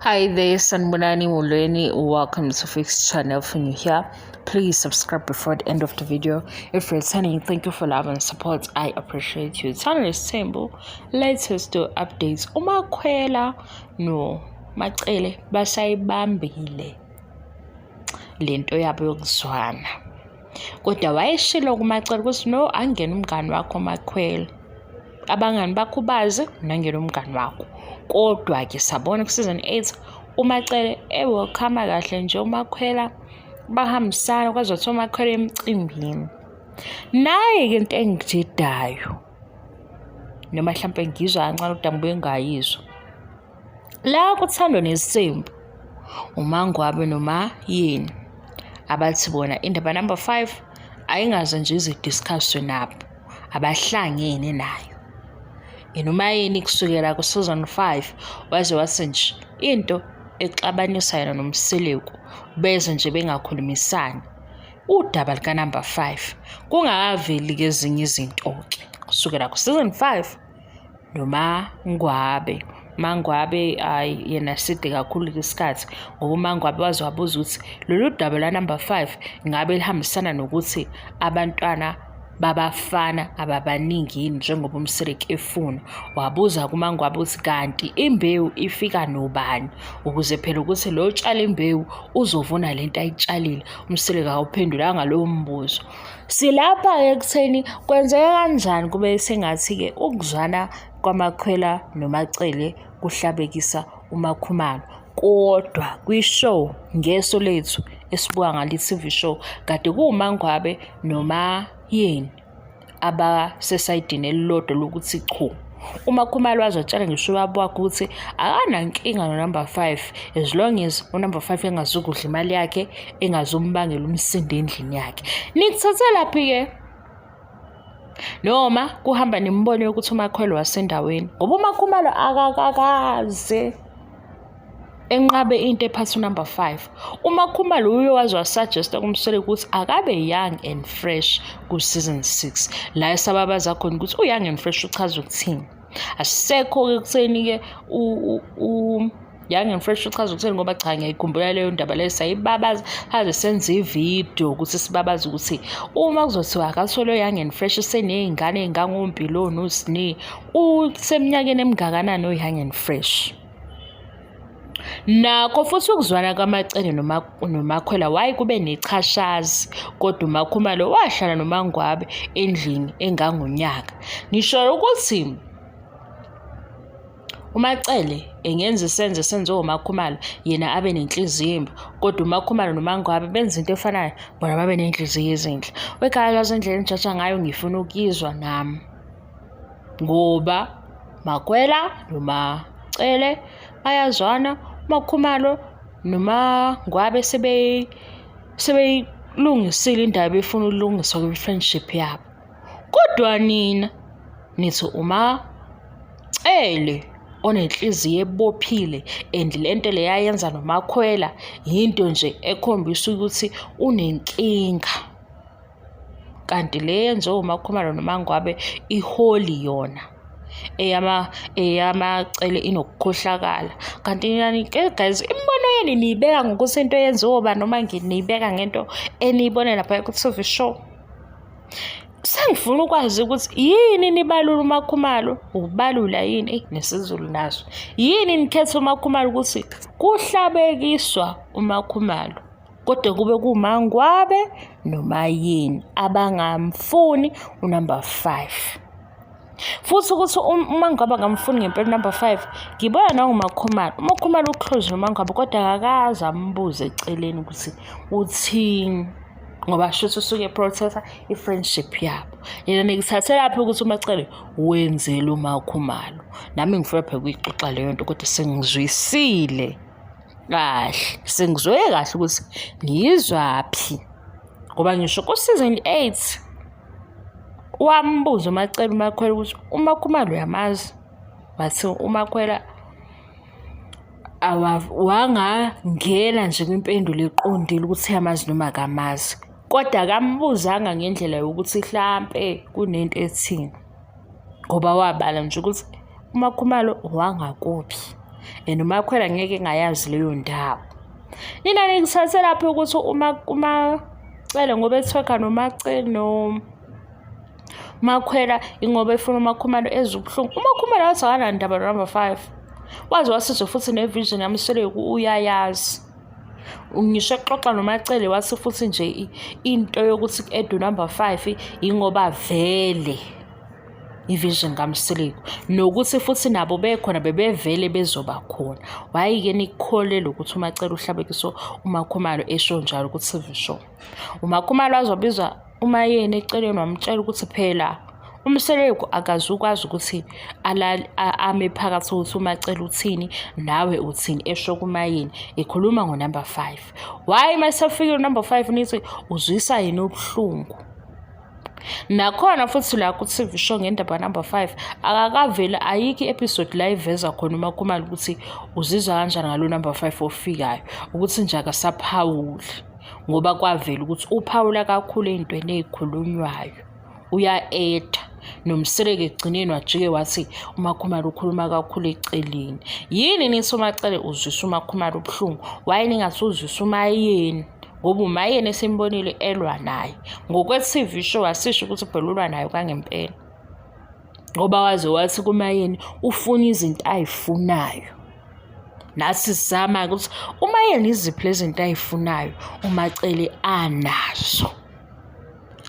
Hi there, Sanibonani Molweni. Welcome to Fix Channel. If you're new here, please subscribe before the end of the video. If you're returning, thank you for love and support. I appreciate you. Channel is simple. Latest to updates. UMakhwela no Macele basayibambile lento yabo yokuzwana. Kodwa wayeshilo kuMacele ukuthi no angene umngani wakho Makhwela. Abangani bakho bazi nangena umngani wakho. Kodwa-ke sabona ku-season 8 uMacele e-welcome kahle nje uMakhwela bahambisana kwaze kwathiwa uMakhwela emcimbini. Nayi-ke into engididayo noma hlampe ngizwa kancane kodwa ngibuye ngingayizwa. La kuThando Nesithembu uMaNgwabe noMaYeni abathi bona indaba number 5 ayingaze nje ize i-discuss-we nabo abahlangene nayo. Yena uMaYeni kusukela ku-season 5 waze wathi nje into exabanisa yena noMseleku beze nje bengakhulumisani udaba lika-number 5 kungakaveli-ke ezinye izinto-ke kusukela ku-season 5 noMaNgwabe. MaNgwabe hhayi yena side kakhulu-ke isikhathi ngoba uMaNgwabe waze wabuza ukuthi lolu daba lwa-number 5 ngabe lihambisana nokuthi abantwana babafana ababaningi yini njengoba uMseleku efuna. Wabuza kuMaNgwabe ukuthi kanti imbewu ifika nobani ukuze phela ukuthi lo otshala imbewu uzovuna lento ayitshalile. UMseleku akawuphendulanga lowo mbuzo. Silapha-ke ekutheni kwenzeka kanjani kube sengathi-ke ukuzwana kwaMakhwela noMacele kuhlabekisa uMakhumalo. Kodwa kwi-show ngeso lethu esibuka ngalo i-TV show kade kuwuMaNgwabe noMaYeni abasesayidini elilodwa lokuthi chu. UMakhumalo wazotshela ngisho ubaba wakhe ukuthi akanankinga no-number 5 as long as u-number 5 engazukudla imali yakhe engazumbangela umsindo endlini yakhe. Nikuthathelaphi-ke? Noma kuhamba nemibono yokuthi uMakhwelo wasendaweni ngoba uMakhumalo akakakaze enqabe into ephatha u-number 5. UMakhumalo uye waze wa-suggest-a kuMseleku ukuthi akabe young and fresh ku-season 6 la esababaza khona ukuthi u-young and fresh uchaza ukuthini. Asisekho-ke ekutheni-ke young and fresh uchaza ukuthini ngoba cha ngiyayikhumbula leyo ndaba leyo sayibabaza haze senze ividiyo ukuthi sibabaze ukuthi uma kuzothiwa akathole young and fresh useney'ngane ey'ngangoMpilo noSne useminyakeni emingakanani o-young and fresh. Nakho futhi ukuzwana kwaMacele noMakhwela waye kube nechashazi kodwa uMakhumalo wahlala noMaNgwabe endlini engangonyaka. Ngisho ukuthi uMacele engenza isenzo esenziwe uMakhumalo yena abe nenhliziyo embi kodwa uMakhumalo noMaNgwabe benza into efanayo bona babe ney'nhliziyo ezinhle. Wekhaya lazi indlela enijaja ngayo ngifuna ukuyizwa nami ngoba Makwela noMacele bayazwana, uMakhumalo noMaNgwabe sebeyilungisile indaba ebefuna ukulungiswa kwi-friendship yabo. Kodwa nina nithi uMacele onenhliziyo ebophile and lento le ayenza noMakhwela yinto nje ekhombisa ukuthi unenkinga. Kanti le eyenziwe uMakhumalo noMaNgwabe iholi yona eyaMacele inokukhohlakala. Kanti nina guys imibono yenu niyibeka ngokuthi into eyenziwe obani noma niyibeka ngento eniyibone lapha ku-TV show. Sengifuna ukwazi ukuthi yini nibalula uMakhumalo, ukubalula yini eyi nesiZulu naso. Yini nikhetha uMakhumalo ukuthi kuhlabekiswa uMakhumalo kodwa kube kuMaNgwabe noMaYeni abangamfuni u-number 5. Futhi ukuthi uMaNgwabe angamfuni ngempela u-number 5 ngibona nanguMakhumalo. UMakhumalo u-close noMaNgwabe kodwa akakaze ambuze eceleni ukuthi uthini ngoba shuthi usuke e-protect-a i-friendship yabo. Yena nikuthathelaphi ukuthi uMacele wenzele uMakhumalo. Nami ngifuna phela ukuyixoxa leyo nto kodwa sengizwisile kahle sengizwe kahle ukuthi ngiyizwaphi ngoba ngisho ku-season 8 wambuza uMacele uMakhwela ukuthi uMakhumalo uyamazi wathi uMakhwela wangangena nje kwimpendulo eqondile ukuthi uyamazi noma akamazi kodwa akambuzanga ngendlela yokuthi hlampe kunento ethini ngoba wabala nje ukuthi uMakhumalo wangakuphi. And uMakhwela ngeke engayazi leyo ndawo. Nina nikuthathe lapho ukuthi uma uMacele ngoba ethwekha noMacele no Makhwela ingoba efuna uMakhumalo ezwe ubuhlungu. UMakhumalo wathi akanandaba no-number 5. Waze wasizwa futhi ne-vision yaMseleku uyayazi. Ngisho exoxa noMacele wathi futhi nje into yokuthi ku-add unumber 5 ingoba vele i-vision kaMseleku nokuthi futhi nabo bekhona bebevele bezoba khona. Why-ke nikukholelwa ukuthi uMacele uhlabekiso uMakhumalo esho njalo ku-TV show. UMakhumalo wazobizwa uMayeni eceleni wamtshela ukuthi phela uMseleku akazukwazi ukuthi ame phakathi ukuthi uMacele uthini nawe uthini esho kuMayeni ekhuluma ngo-number 5. Why masefikile u-number 5 nithi uzwisa yena ubuhlungu. Nakhona futhi la ku-TV show ngendaba number 5 akakaveli ayikho i-episode la iveza khona uMakhumalo ukuthi uzizwa kanjani ngalo number 5 ofikayo ukuthi nje akasaphawuli ngoba kwavela ukuthi uphawula kakhulu ey'ntweni ey'khulunywayo uya-eda nomseleke ekugcineni wajike wathi uMakhumalo ukhuluma kakhulu eceleni. Yini nithi uMacele uzwisa uMakhumalo ubuhlungu? Why ningathi uzwisa uMayeni? Ngoba uMayeni esimbonile elwa naye. Ngokwe-TV show asisho ukuthi phela ulwa naye kwangempela. Ngoba waze wathi kuMayeni ufuna izinto ayifunayo. Nathi sizama ukuthi uMayeni iziphi lezi zinto ayifunayo uMacele anazo.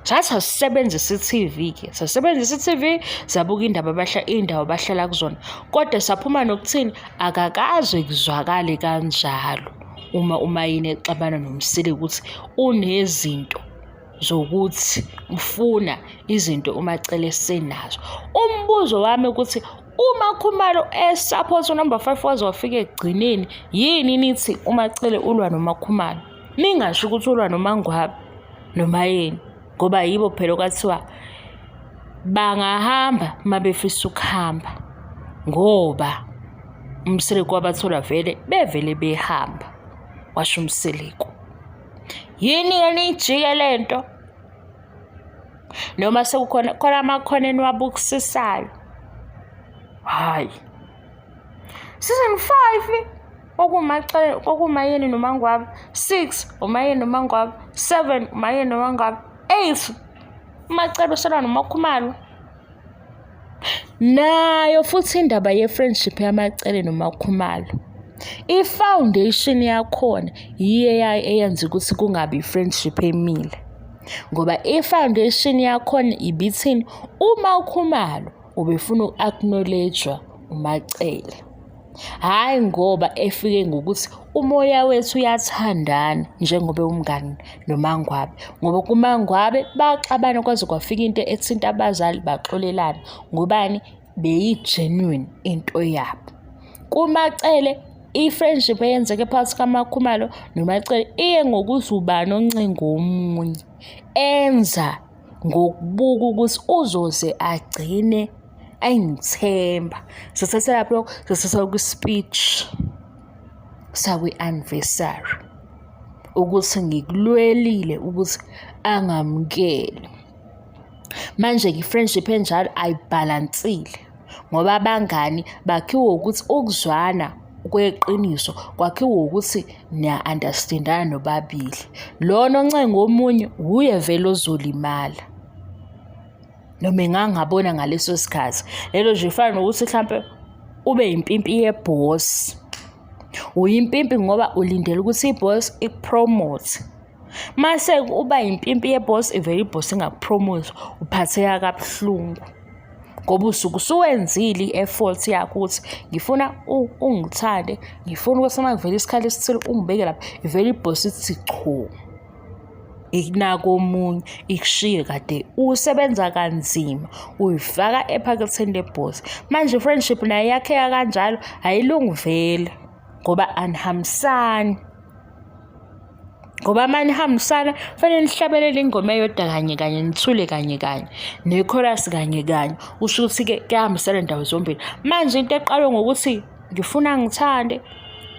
Sathi asisebenzise i-TV ke, sasebenzisa i-TV sabuka indaba abahla iy'ndawo abahlala kuzona. Kodwa saphuma nokuthini akakaze kuzwakale kanjalo uma uMayeni exabana noMseleku ukuthi unezinto zokuthi ufuna izinto uMacele esenazo. Umbuzo wami ukuthi uma Khumalo esupport unumber 5 waze wafika ekugcineni yini nithi uMacele ulwa noMakhumalo? Ningasho ukuthi ulwa noMangwabe noMayeni ngoba yibo phela okwathiwa bangahamba uma befisa ukuhamba ngoba uMseleku wabathola vele bevele behamba, washo uMseleku. Yini-ke niyijike le nto? Noma sekukhona khona amakhono eniwabukusisayo. Hhayi. Season 5 okumaCele okuMayeni noMangwabe, 6 uMayeni noMangwabe, 7 uMayeni noMangwabe, 8 uMacele uselwa noMakhumalo. Nayo futhi indaba ye-friendship yaMacele noMakhumalo. I-foundation yakhona yiyo eyenza ukuthi kungabi i-friendship emile. Ngoba i-foundation yakhona ibithini uMakhumalo ubefuna uku-acknowledge-wa uMacele. Hhayi ngoba efike ngokuthi umoya wethu uyathandana njengoba ewumngani noMangwabe. Ngoba kuMangwabe baxabana kwaze kwafika into ethinta abazali baxolelana. Ngobani? Beyi-genuine into yabo. KuMacele i-friendship eyenzeke phakathi kaMakhumalo noMacele iye ngokuthi ubani oncenga omunye. Enza ngokubuka ukuthi uzoze agcine engithemba. Sithathe lapho lokho, sithatha kwi-speech sakwi-anniversary ukuthi ngikulwelile ukuthi angamukeli. Manje-ke i-friendship enjalo ayibhalansile ngoba abangani bakhiwe ukuthi ukuzwana kweqiniso kwakhiwa ukuthi niya-understand-ana nobabili. Lona oncenga omunye wuye vele ozolimala. Noma engangabona ngaleso sikhathi. Lelo nje lifana nokuthi hlampe ube yimpimpi yebhosi. Uyimpimpi ngoba ulindele ukuthi ibhosi ikupromote. Mase uba yimpimpi yebhosi ivele ibhosi ingakupromote uphatheka kabuhlungu. Ngoba usuke usuwenzile i-effort yakho ukuthi ngifuna ungithande, ngifuna ukuthi uma kuvela isikhala esithile ungibeke lapha, ivele ibhosi ithi chu. Ikunaka omunye ikushiye kade usebenza kanzima uyifaka ephaketheni lebhosi. Manje i-friendship nayo yakheka kanjalo ayilungi vele ngoba anihambisani. Ngoba uma nihambisana kufanele nihlabelele ingoma eyodwa kanye kanye nithule kanye kanye ne-chorus kanye kanye. Kusho ukuthi-ke kuyahambisana ndawo zombili. Manje into eqalwe ngokuthi ngifuna ngithande,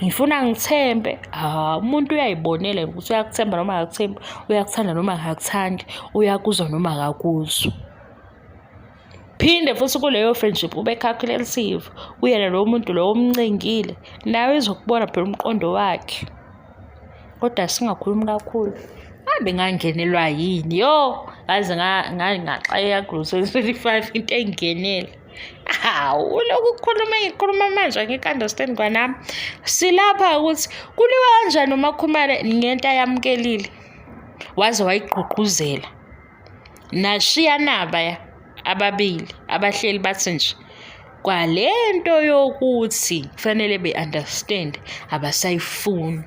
ngifuna ngithembe, ha umuntu uyayibonela ukuthi uyakuthemba noma akakuthembi, uyakuthanda noma akakuthandi, uyakuzwa noma akakuzwa. Phinde futhi kuleyo friendship ube calculative kuyena lowo muntu lowo omncengile, nawe izokubona phela umqondo wakhe. Kodwa singakhulumi kakhulu. Ngabe ngangenelwa yini? Yo, ngaze ngaxakeka kulo 2025 into engingenele. Hawu, ulokhu ukhuluma ngikhuluma manje angik-understand kwanami. Silapha ukuthi kuliwa kanjani uMakhumalo ngento ayamukelile. Waze wayigqugquzela. Nashiya nabaya ababili abahleli bathi nje kwalento yokuthi kufanele be-understand abasayifuni.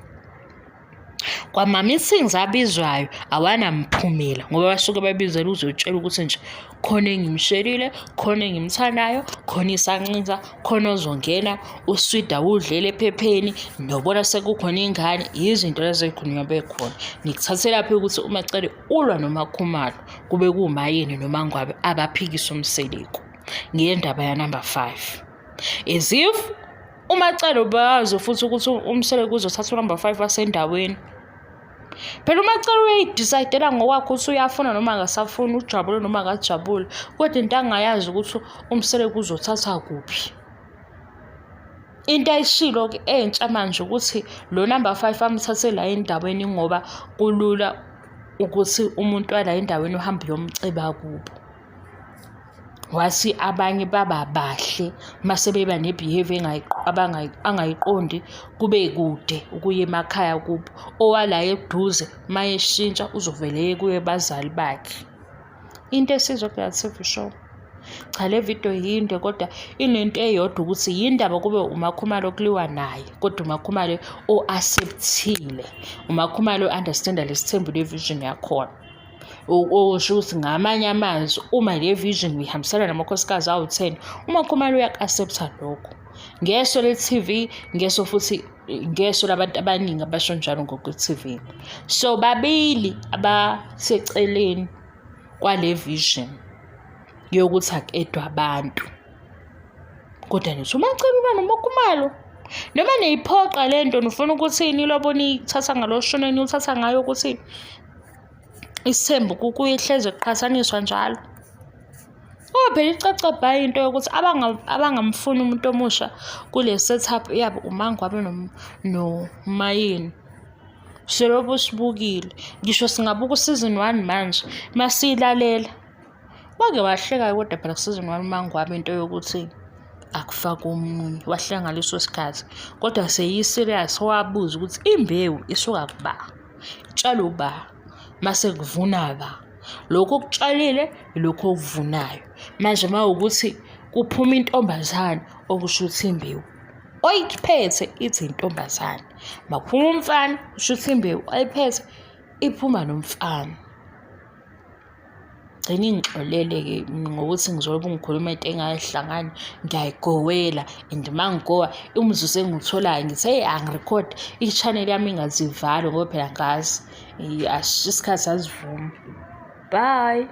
Kwama-meetings abizwayo awanamphumela ngoba basuke babizela uzotshela ukuthi nje khona engimshelile, khona engimthandayo, khona isancinza, khona ozongena uswidi awudlele ephepheni, nobona sekukhona ingane. Yizinto lezo ey'khulunywa bekhona. Nikuthathelaphi ukuthi uMaCele ulwa noMaKhumalo kube kuwuMaYeni noMaNgwabe abaphikisa uMseleku ngendaba yanumber 5. As if uMaCele ubazi futhi ukuthi uMseleku uzothatha unumber 5 wasendaweni. Phela uMaCele uyayidisayidela ngokwakhe ukuthi uyafuna noma akasafuni, ujabule noma akajabule, kodwa into angayazi ukuthi uMseleku uzothatha kuphi. Into ayishilo-ke entsha manje ukuthi lo number 5 amthathe la endaweni ngoba kulula ukuthi umuntu wala endaweni uhambe uyomceba kubo. Wathi abanye baba bahle mase beba ne-behaviour angayiqondi kube kude ukuya emakhaya kubo. Owala eduze mayeshintsha uzovele eye kuye bazali bakhe. Into esizwa kuleya T_V show. Cha le video yinde kodwa inento eyodwa ukuthi yindaba kube uMakhumalo kuliwa naye kodwa uMakhumalo o-accept-ile, uMakhumalo o-understand-a lesithembu le-vision yakhona. Okusho ukuthi ngamanye amazwi uma le vision uyihambisana namakhosikazi awu-10, uMakhumalo uyaku-accept-a lokho. Ngeso le-T_V, ngeso futhi ngeso labantu abaningi abasho njalo ngokwe-T_V. So babili abaseceleni kwale vision yokuthi akuqedwe abantu. Kodwa nithi uMaCele ulwa noMaKhumalo. Noma niyiphoqa le nto nifuna ukuthi nilobo niyithatha ngalo shone niwuthatha ngayo ukuthi isithembu kuyihleze kuqhathaniswa njalo. Ngoba phela icaca bha into yokuthi abangamfuni umuntu omusha kule setup yabo uMaNgwabe noMaYeni. Selokhu sibukile, ngisho singabuka u-season 1 manje masiyilalela. Wake wahleka-ke kodwa phela ku-season 1 uMaNgwabe into yokuthi akufakwe omunye, wahleka ngaleso sikhathi. Kodwa seyi-serious wabuza ukuthi imbewu isuka kuba, itshalwa uba, mase kuvuna ba. Lokhu okutshalile ilokhu okuvunayo. Manje uma kuwukuthi kuphuma intombazane okusho ukuthi imbewu oyiphethe ithi intombazane. Uma kuphuma umfana kusho ukuthi imbewu oyiphethe iphuma nomfana. Gcina ingixolele-ke ngokuthi ngizobe ngikhuluma into engayihlangani ngiyayigowela and uma ngigowa umzuzu engiwutholayo ngithi hheyi angirikhode i-channel yami ingaze ivalwe ngoba phela angazi isikhathi asivumi. Bye.